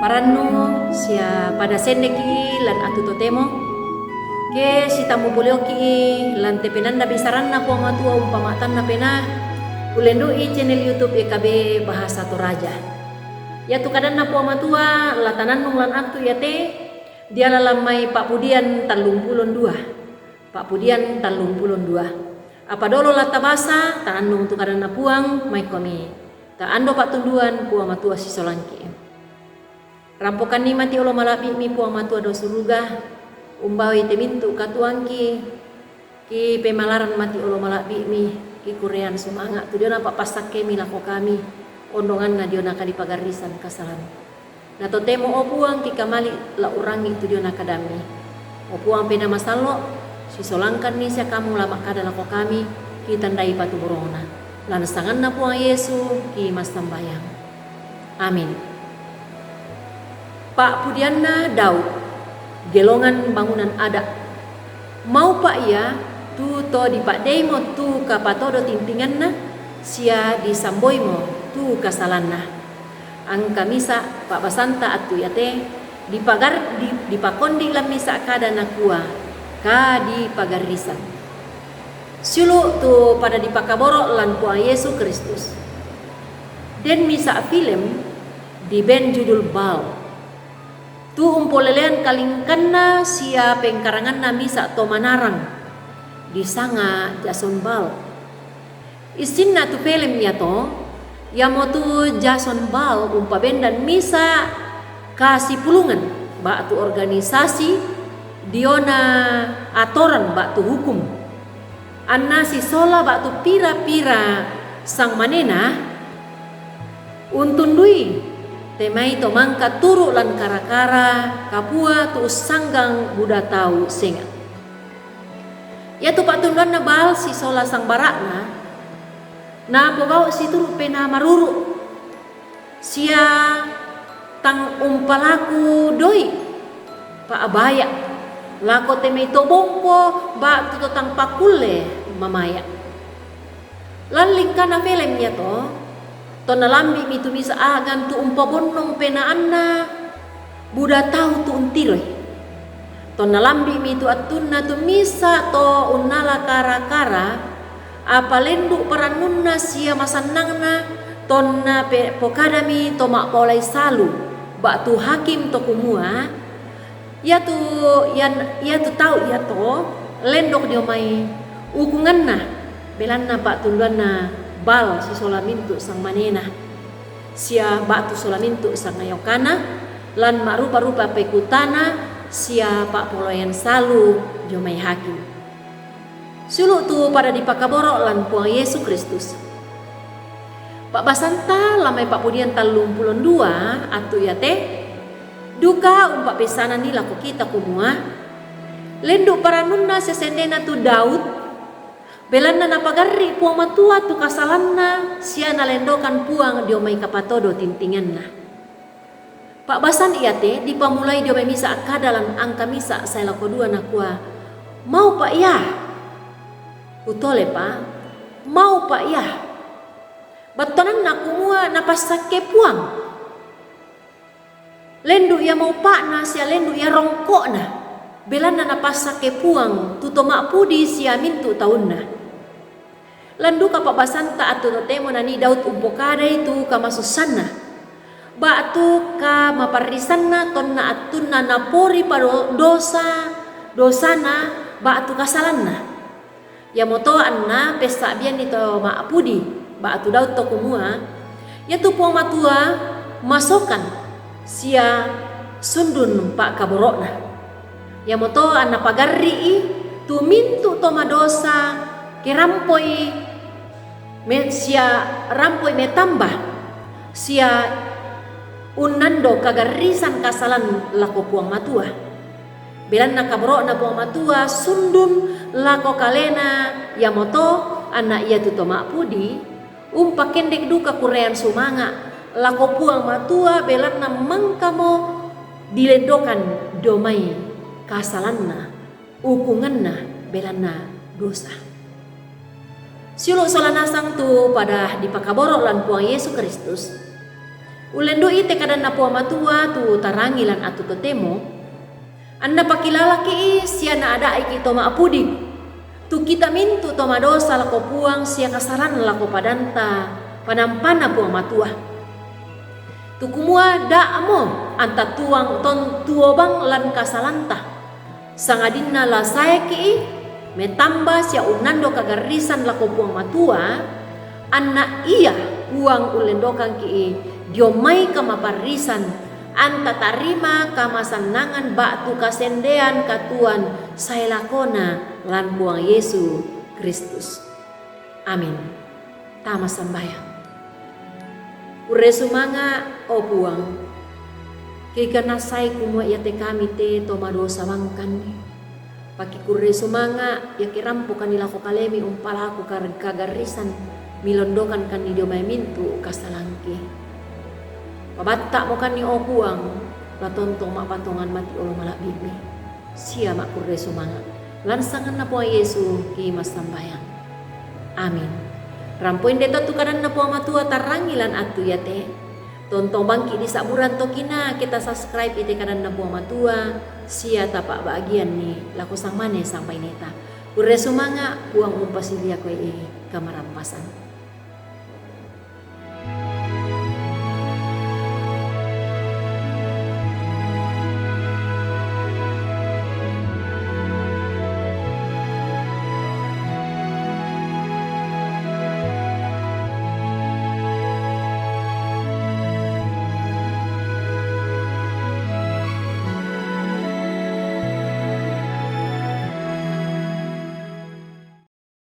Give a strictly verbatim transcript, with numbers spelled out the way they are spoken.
Parannu sia pada sendeki lan attu totemo, ke sitammu poleoki lan te penanna bisaranna Puang Matua umpama'tanna penaa, ullendu'i channel YouTube E K B Bahasa Toraja. Iatu kadanna Puang Matua la tanannung lan attu iate diala lan mai pa'pudian tallumpulo dua. Pa'pudian tallumpulo dua. Apa dolo la tabasa, tanannung tu kadanna Puang, maikkomi. Ta'ando pa'tunduan Puang Matua sisolangki. Rampokanni mati olo mala'bi'mi Puang Matua dao suruga, umbawai te mintu katuoangki, ki pemalaran mati olo mala'bi'mi, ki kurean sumanga' tu diona pa'passakkemi lako kami, ondonganna diona kadipagarrisan kasalan. Na totemo, o Puang, ki kamali la urangi tu diona kadammi. O Puang Penaa Masallo, sisolangkanni sia kamu la makkada lako kami, ki tandai patuburongna. Lan sanganna Puang Yesu, ki massambayang. Amin. Pa'pudianna Daud, gelongan bangunan ada'. Maupa' ia tu to dipa'deimo tu kapatodo tintinganna sia disamboimo tu kasalanna. Angka misa' pa'basanta attu iate dipagar-, di-, dipakondi' lan misa' kada nakua, kadipagarrisan. Siulu' tu pada dipakaboro' lan Puang Yesu Kristus. Den misa' film diben judul Bal. Tu umpolelean kalingkanna sia pengkaranganna misa' to manarang, disanga Jason Bal. Issinna tu film iato, iamotu Jason Bal umpabendan misa' kasipulungan ba'tu organisasi diona atoran ba'tu hukum. Anna sisola ba'tu pira-pira sangmanena untundui te mai to mangka turu' lan kara-kara kapua tu ussanggang buda tau senga'. Iatu pa'tunduanna Bal sisola sangbara'na, napogau' situru' penaa maruru', sia tang umpalaku doi' pa'baya' lako te mai to bompo ba'tu to tang pakkulle mamaya'. Lan lingkana film iato, tonna lambi'mi tu misa' a'gan tu umpabonnong penaanna buda tau tu untiroi. Tonna lambi'mi tu attunna tu misa' to unnala kara-kara, apa lendu' parannunna sia masannangna, tonna pe-, pokadami to ma'paolai salu, ba'tu hakim to kumua, iatu, ian-, iatu tau iato lendok dio mai ukunganna, belanna pa'tunduanna Bal sisola mintu' sangmanena, sia ba'tu sola mintu' sangayokana, lan ma'rupa-rupa pekutana sia pa'poloyan salu dio mai hakim. Siulu' tu pada dipakaboro' lan Puang Yesu Kristus. Pa'basanta lan mai pa'pudian tallumpulo dua attu iate, duka umpa'peissananni lako kita kumua, lendu' parannunna sia sendena tu Daud, belanna napagarri' Puang Matua tu kasalanna sia nalendokan Puang dio mai kapatodo tintinganna. Pa'basan iate dipamulai dio mai misa' kada lan angka misa' sae lako dua nakua, maupa' ia. Utolepa, maupa' ia. Battuananna kumua napassakke Puang. Lendu' ia maupa'na sia lendu' ia rongko'na, belanna napassakke Puang tu to ma'pudi sia mintu' taunna. Lan duka pa'basanta attu totemo nanii Daud umpokadai tu kamasussanna, ba'tu kamaparrisanna tonna attunna napori pado-, dosa, dosana ba'tu kasalanna. Iamoto anna pessa'bianni to ma'pudi ba'tu Daud to kumua, iatu Puang Matua masokan sia sundun pa'kaboro'na. Iamoto anna pagarri'i tu mintu' to madosa, ke rampoi me-, sia rampoi metamba, sia unnando kagarrisan kasalan lako Puang Matua. Belanna kaboro'na Puang Matua sundun lako kalena, iamoto anna iatu to ma'pudi, umpakendek duka kurean sumanga' lako Puang Matua, belanna mangkamo dilendokan dio mai kasalanna, ukunganna, belanna dosa. Siulu' sola nasang tu pada dipakaboro' lan Puang Yesu Kristus. Ullendu'i te kadanNa Puang Matua tu tarangi lan attu totemo, anna pakilalaki'i sia naada'iki to ma'pudi, tu kita mintu' to madosa lako Puang sia kasalan lako padanta panampana Puang Matua. Tu kumua da'mo anta tuang tontuo bang lan kasalanta, sangadinna la saeki'i metamba sia unnando kagarrisan lako Puang Matua, anna Ia Puang ullendokangki'i dio mai kamaparrisan, anta tarima kamasannangan ba'tu kasendean katuoan sae lakona lan Puang Yesu Kristus. Amin. Tama sambayang. Kurre sumanga', o Puang, ke ikana sae kumua iate kami te to madosa bangkanni. Pakikurre sumanga', iake rampokanni lako kalemi umpalaku kar-, kagarrisan, milondokankanni dio mai mintu' kasalangki. Pabatta'mokanni, o Puang, la tontong ma'patongan mati olo mala'bi'mi sia ma'kurre sumanga'. Lan sanganNa Puang Yesu ki massambayang. Amin. Rampo inde to tu kadanNa Puang Matua tarangi lan attu iate. Tontong bangki' disa'buran to kinaa ke tasubscribe ite kadanNa Puang Matua sia tapa'bagianni lako sangmane sangbaineta. Kurre sumanga', Puang umpasiliakoi'i kamarampasan.